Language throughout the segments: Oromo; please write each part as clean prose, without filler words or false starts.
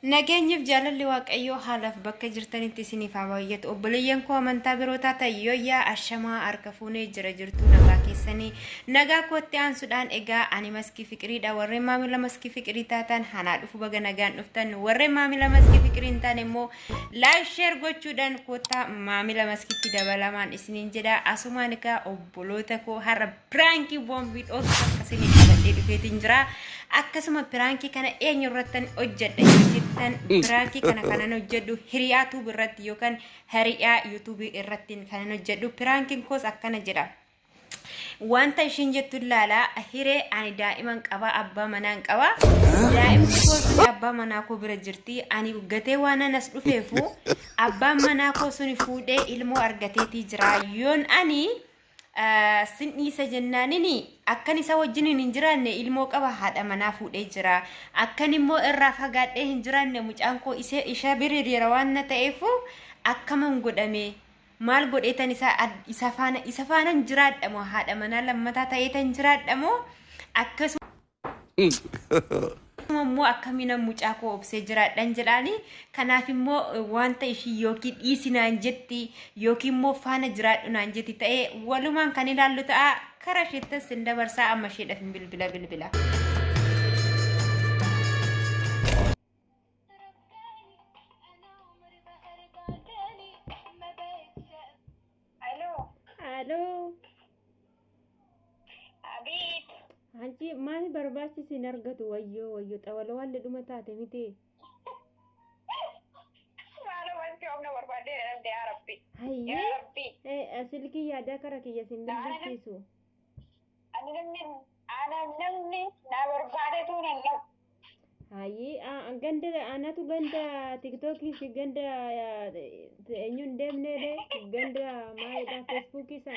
Nageenyiif jaalalli Waaqayyoo haalaaf bakka jirtanitti isiniif haa baay'atu. Obboleeyyan koo amantaa biroo taatan yooyyaa ashamaa harka fuunee jira jirtuu nagaa keessanii. Nagaa kootti aansuudhaan egaa ani Maskii Fiqiriidha. Warreen maamila Maskii Fiqirii taatan hanaa dhufu baga nagaan dhuftan. Warreen maamila Maskii Fiqirii hin taane immoo laayik sheer gochuudhaan koottaa maamila Maskiitti dabalamaan isiniin jedha. Asumaan egaa obboloota koo har'a piraankii boombii dhoosu akka isinii qabadhee dhufeetiin jira. Akkasuma piraankii kana eenyu irrattan hojjedha yoo jettan piraankii kana kanan hojjedhu hiriyaa tuub irratti yookaan hiriyaa yuutuubii irrattiin kanan hojjedhu piraankiin koos akkana jedha. Wanta ishiin jettu ilaala hiree ani daa'iman qaba abbaa manaan qaba daa'imti koo suni abbaa manaa koo bira jirti ani gatee waan anas dhufeefu abbaan manaa koo suni fuudhee ilmoo argateetii jira yoon ani sin dhiisa jennaanini akkan isa wajjiniin hin jiraanne ilmoo qaba haadha manaa fuudhee jira akkan immoo irraa fagaadhee hin jiraanne mucaan koo isee isha bira jira waan na ta'eefu akkaman godhame maal godheetan isa isa faana isa faanan jiraadha moo haadha manaa lammataa ta'eetan jiraadha moo akkasuma immoo akkamiinan mucaa koo obsee jiraadhan jedhaani kanaaf immoo wanta ishii yookiin dhiisi naan jetti yookiin immoo faana jiraadhu naan jetti ta'ee walumaan kan ilaallu ta'a kara isheettan sin dabarsaa amma isheedhaaf hin bilbila bilbila. Aloo. Aloo. Abiit. Hanci maal barbaachisi hin argatu wayyoo wayyoo xawalawaallee dhuma taate miti. Maaloo wanti humna barbaadde na dhabde yaa Rabbi. Yaa Hayyee Rabbi. silkii yaadaa kara kiyya sin bilbilchiisu. Ani namni ana namni na barbaadetu nan dhabu. Hayyee ganda anatu ganda tiktookii fi ganda eenyu hin deemneedhe ganda maalidha feesbuukii san.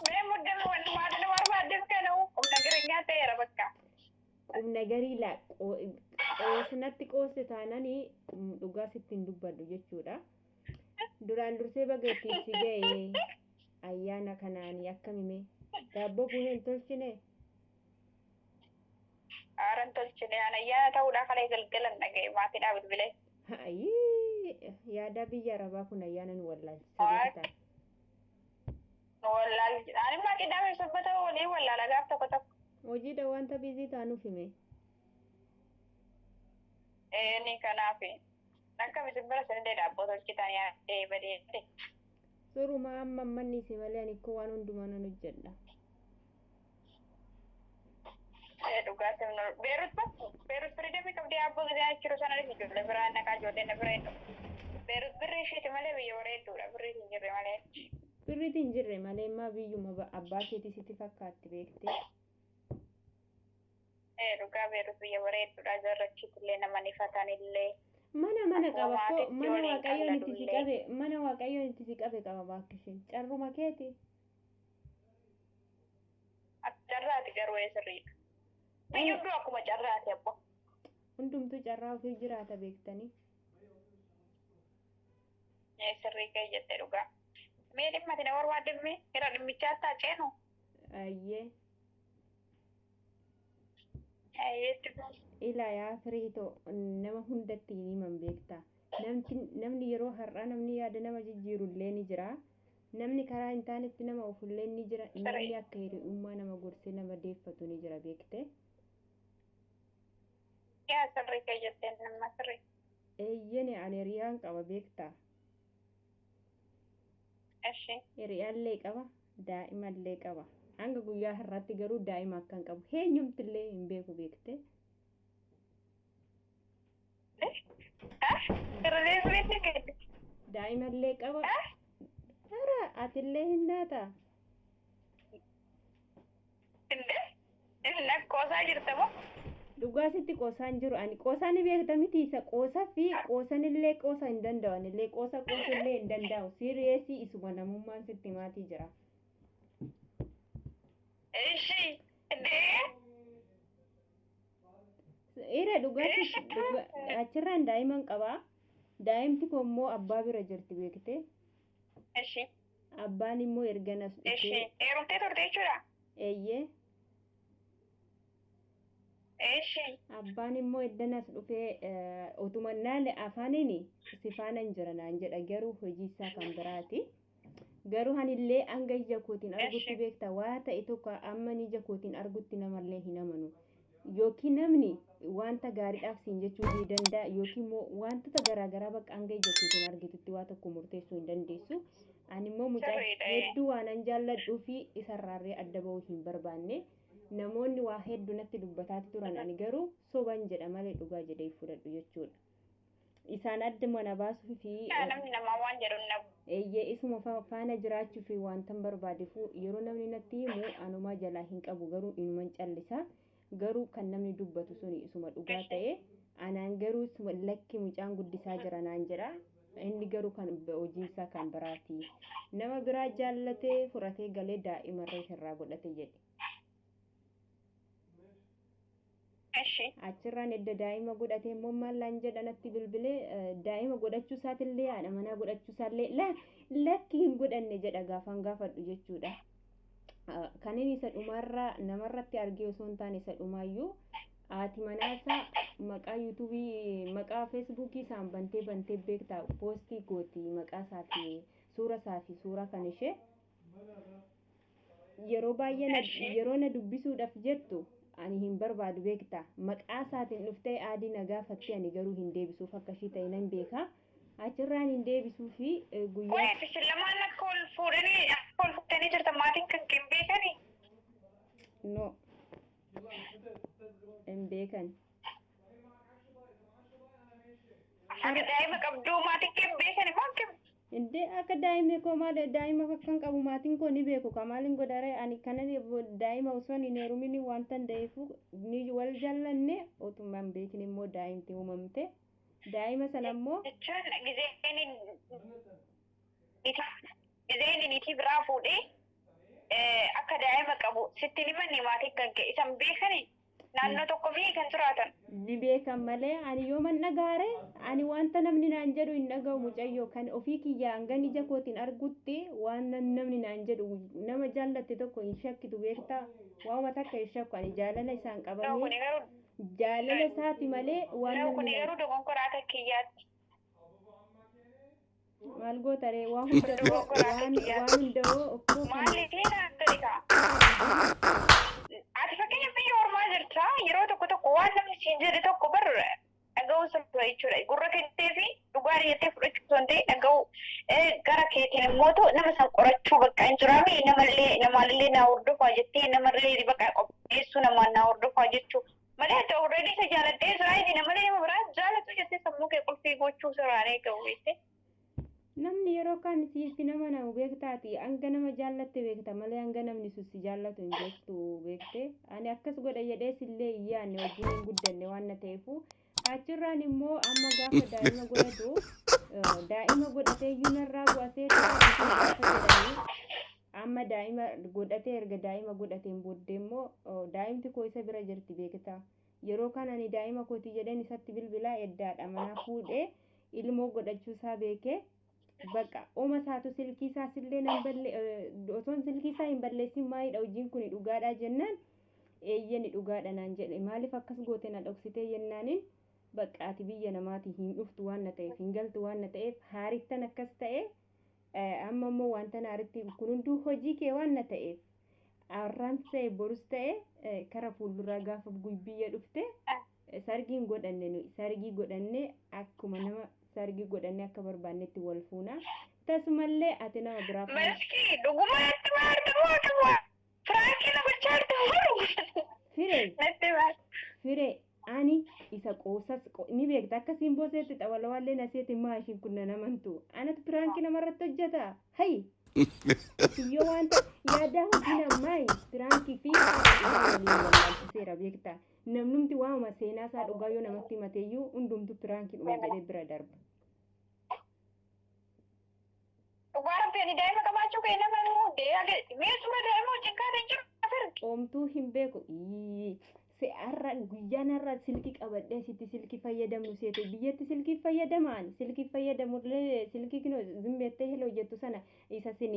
Mee muddama wanti maal na barbaaddeef kana humna jireenyaa ta'eera bakka. Qubna garii laa qoosnatti qooste taananii dhugaa sitti hin dubbadhu jechuudha. Duraan dursee baga ittiin si ga'e ayyaana kanaanii akkamime daabboo buhee hin tolchine. Aaran tolchine an ayyaana ta'uudhaa kalee galgalan dhaga'e maatiidhaa bilbilee. Hayyii yaadaa biyya arabaa kun ayyaana nu wallaalchise beektaa. Nu wallaalchise. Ani immoo qidaame sanbata walii wallaala gaaf tokko tokko. Hojiidha wanta biizii taanuuf hime. Ni kanaafi. Akka isin bira isinillee daabboo tolchitan yaadee badee. Suruma amma ammanni isi malee ani ikkoo waan hundumaa nan hojjedha. Dhugaatii Beerut bakku Beerut firiidamii qabdee abboo gisee achiru sana ijoollee biraa naqaa ijoollee na bira hin dhufu. Beerut birrii isheeti malee biyya bareedduudha birrii hin jirre malee. Birriitti hin jirre malee immaa biyyuma abbaa keetii sitti fakkaatti beektee. Dhugaa Beerut biyya bareedduudha jarrachiitillee nama nifatan illee. Mana mana Akkuma qaba koo maatiitti mana waliin waaqayyoon itti si qalladullee. qabe mana waaqayyoon itti si qabe qaba baakkishin carruma keeti. Akka carraati garuu ee sirriidha. Biyyi hunduu akkuma carraati abbo. Hundumtuu carraa ofii jiraata beektanii. Ee sirrii kee jette dhugaa. Mee dhimma ati na barbaadde mee gara dhimmichaatti haa ceenu. Ayyee. Ayyeetti kun. Ilaa yaa firiitoo nama hundatti hin himan beektaa. Namni yeroo har'aa namni yaada nama jijjiiru illee ni jira. Namni karaa hin taanetti nama ofu illee ni jira. Namni akka hiriyummaa nama gorsee nama deeffatu ni jira beektee. Yaa sirrii kee jettee nama sirrii. Eeyyene ani hiriyaan qaba beektaa. Eshi. Hiriyaallee qaba daa'imallee qaba. Hanga guyyaa har'aatti garuu daa'ima akka hin qabu. Eenyumtillee hin beeku beektee. Daa'imallee qaba. Tara atillee hin naata. Qoosaa jirta moo? Dhugaa sitti qoosaan jiru ani qoosaa ni beekta miti isa qoosa fi qoosanillee qoosa hin danda'u anillee qoosa qoosullee hin danda'u siiriyeesii isuma namummaan sitti maatii jira. Ishi. Indee? Ira dhugaa achirraan daa'iman qabaa. Daa'imti koo immoo abbaa bira jirti beektee. Ishi. Abbaan immoo erga nas Ishi. dhufee Heerumtee turte jechuudha? eeyyee. Eeshi. Abbaan immoo eddanas dhufee utuma naale afaaniin si faanan jira naan jedha, garuu hojii isaa kan biraati. Garuu anillee hanga ija kootiin argutti beekta waa ta'e tokko amma ija kootiin argutti namallee hin amanu. Yookiin namni wanta gaariidhaaf siin jechuu ni danda'a, yookiin immoo wantoota garaagaraa bakka hanga ija keetiin argitutti waa tokko murteessuu hin dandeessu. Ani immoo mucaa hedduu waanan jaalladhuu fi isarraarree adda bahuu hin barbaanne. Namoonni waa hedduu natti dubbataa turan, ani garuu soban jedha malee dhugaa jedhee fudhadhu jechuudha. Isaan adda mana baasuu fi Namni namaa waan jedhu na eeyyee isuma faana jiraachuu fi wantan barbaadefu yeroo namni natti himu anumaa jalaa hin qabu, garuu inuman callisa. Garuu kan namni dubbatu suni isuma dhugaa ta'e anaan garuu isuma lakki mucaan guddisaa jira naan jedha. Inni garuu kan hojii isaa kan biraati. Nama biraa jaallatee fudhatee galee daa'imarree irraa godhate jedhe. Achirraan edda daa'ima godhatee immoo maal naan jedha natti bilbilee, daa'ima godhachuu isaatillee haadha manaa godhachuu isaallee lakki hin godhanne jedha gaafan gaafadhu jechuudha. Kan inni isa dhumarraa namarratti argee osoo hin taane isa dhumaayyuu haati manaasaa maqaa yuutuubii maqaa feesbuukii isaan bantee bantee beektaa poostii gooti maqaa isaa fi suura isaa fi suura kan ishee yeroo baay'ee yeroo na dubbisuudhaaf jettu ani hin barbaadu beektaa, maqaa isaatiin dhuftee adii na gaafatte, ani garuu hin deebisuuf akka ishii ta'e nan beeka. Achirraan hin deebisuu fi guyyaa. Qoy, isin lamaan akka wal fuudhanii akka wal fuutanii jirtan maatiin kan hin beekanii? No. Hin beekan. Akka daa'ima qabduu maatiin kee hin beekani moo akkam? Indee akka daa'imni koo maal daa'ima akkan qabu maatiin koo ni beeku ka maaliin godhare, ani kanan daa'ima osoo hin heerumin wanta hin ta'eef ni wal jaallanne, otuma hin beekin immoo daa'imti uumamte, daa'ima sana immoo. Jechuun gizeen niitii biraa fuudhee akka daa'ima qabu sitti himanni maatiin kan kee isan beekani, naannoo tokko fi kan jiraatan? Ni beekan malee ani yooman dhagaare, ani wanta namni naan jedhu hin dhaga'u mucayyoo, kan ofii kiyya hangan ija kootiin argutti waan namni naan jedhu, nama jaallatte tokko hin shakkitu beektaa, waanuma takka hin shakku, ani jaalala isaan qabamee jaalala isaati malee waan namni. Kuni garuu dogongoraa akka kiyyaatti. Maal gootaree, waan hunda waan hunda'oo. Maali seenaa akka ati fakkeenya biyya ormaa jirta, yeroo tokko tokko waan namni siin jedhe tokko bar dhaga'uu sirba jechuudha. Gurra kennitee fi dhugaa jettee fudhachuu osoo hin ta'in dhaga'uu gara keetiin immoo nama san qorachuu bakka hin jiraame, namallee namaallee naa hordofaa jettee, namallee bakka qopheessuu namaan naa hordofaa jechuu malee, ati already isa jaaladhee jira inni namallee nama biraa jaalatu jettee sammuu kee qulfii gochuu sirraan eegamu beektee. Namni yeroo kaan siif nama namu beektaati, hanga nama jaallatte beekta malee hanga namni sun si jaallatu hin beektu beekte. Ani akkas godha jedhees illee hin yaadne, wajjin hin guddanne waan na ta'eefu. Achirraan immoo amma gaafa daa'ima godhatu, daa'ima godhatee iyyuu narraa bu'atee gaafa jedhanii, amma daa'ima godhatee, erga daa'ima godhateen booddee immoo daa'imti koo isa bira jirti beekta. Yeroo kan ani daa'ima kootii jedheen isatti bilbilaa eddaadha manaa fuudhee ilmoo godhachuusaa beekee, bakka oma isaatu silkii isaas illee nan balle, otoon silkii isaa hin balleessin maalidha hojiin kun, dhugaadhaa jennaan, eeyyani dhugaadha naan jedhe. Maaliif akkas goote, na dhoksitee jennaaniin, bakka ati biyya namaati hin dhuftu waan na ta'eef, hin galtu waan na ta'eef, haarittan akkas ta'e, amma immoo wanta haaritti kun hunduu hojii kee waan na ta'eef, har'aan ta'e borus ta'e kara fuulduraa gaafa biyya dhufte sargii hin godhanne, nuyi sargii godhanne akkuma nama sargii godhanne akka barbaannetti wal fuuna, tasumallee ati nama biraa. Maski dhuguma natti maartu moo akkuma firaankii na gochaa jirtu? Firee. Natti maartu. Firee, ani isa qoosas ni beekta, akkasiin booseetti xawalawaallee naseeti, maa ishiin kun nan amantu, anatu piraankii namarratti hojjeta? Hayi, yoo wanta yaadaa hojii namaa piraankii fi waliin wallaalchiseera beekta, namnumti waamuma seenaa isaa dhugaa yoo namatti himateeyyuu hundumtu piraankii dhuma jedhee bira darba. Dhugaa rabbi, ani daa'ima qabaachuu kee nama immoo mee suura daa'ima wajjin kaatee jiru afir. Oomtuu hin beeku. Har'a guyyaan har'a silkii qabadhee sitti silkii fayyadamnu seete biyyatti silkii fayyadamaan silkii fayyadamullee silkii kinoo zimmeettee heloo jettu sana isa sin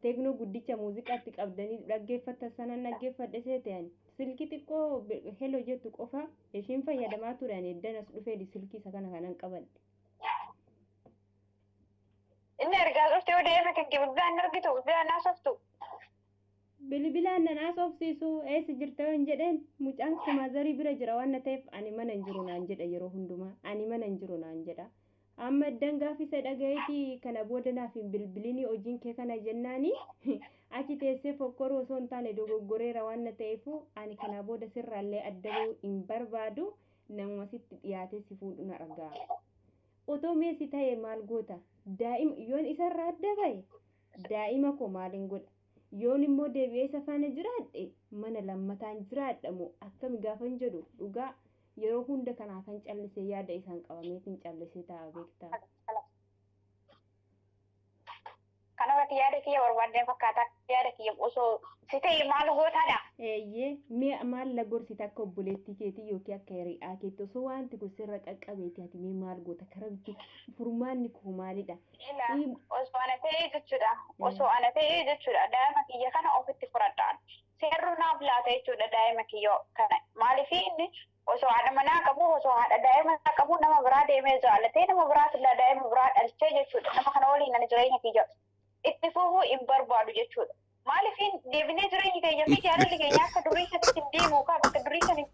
teeknoo guddicha muuziqaatti qabdanii dhaggeeffattan sana dhaggeeffadhe seete ani silkii xiqqoo heloo jettu qofa ishiin fayyadamaa ture ani eddan as dhufee silkii isa kana kanan qabadhe. Inni ergaa dhufte yoo deeme kan bilbilaan argitu bilbilaan haasoftu. Bilbilaan nan haasofsiisu eessa jirta yoon jedheen mucaan kumaazarii bira jira waan na ta'eef ani mana hin jiru naan jedha yeroo hundumaa ani mana hin jiru naan jedha. Amma iddan gaafa isa dhagayeeti kana booda naaf hin bilbilinii hojiin kee kana jennaani achi teessee fokkoruu osoo hin taane dogoggoreera waan na ta'eefu ani kana booda sirraallee adda bahuu hin barbaadu namuma sitti dhiyaatee si fuudhu na argaa. Otoo meessi ta'e maal goota? Daa'ima yoon isarraa adda bahe daa'ima koo maaliin godha? Yoon immoo deebi'ee isa faana jiraadhe mana lammataan jiraadha moo akkami gaafan jedhu dhugaa yeroo hunda kanaafan callisee yaada isaan qabameetiin callisee taa'a beektaa. Kanarratti yaada kiyya barbaadnee fakkaata yaada kiyya osoo si ta'e maal gootaadha? Eeyyee mee maal la gorsita akka obboleettii keetii yookiin akka hiriyaa keetti osoo wanti kun sirra qaqqabeeti ati mee maal goota karaa bitti furmaanni koo maalidha? Osoo ana ta'ee jechuudha. Osoo ana ta'ee jechuudha. Daa'ima kiyya kana ofitti fudhadhaan. Seerri naaf laata jechuudha daa'ima kiyya kana. Maaliif inni osoo haadha manaa qabu osoo haadha daa'ima qabu nama biraa deemee jaallatee nama biraa sillaa daa'ima biraa dhalchee jechuudha. Nama kana waliin ani jireenya kiyya itti fufuu hin barbaadu jechuudha. Maaliif deebinee jireenyi keenya fi jaalalli keenya akka durii sanatti hin deemu kaa bakka durii sana hin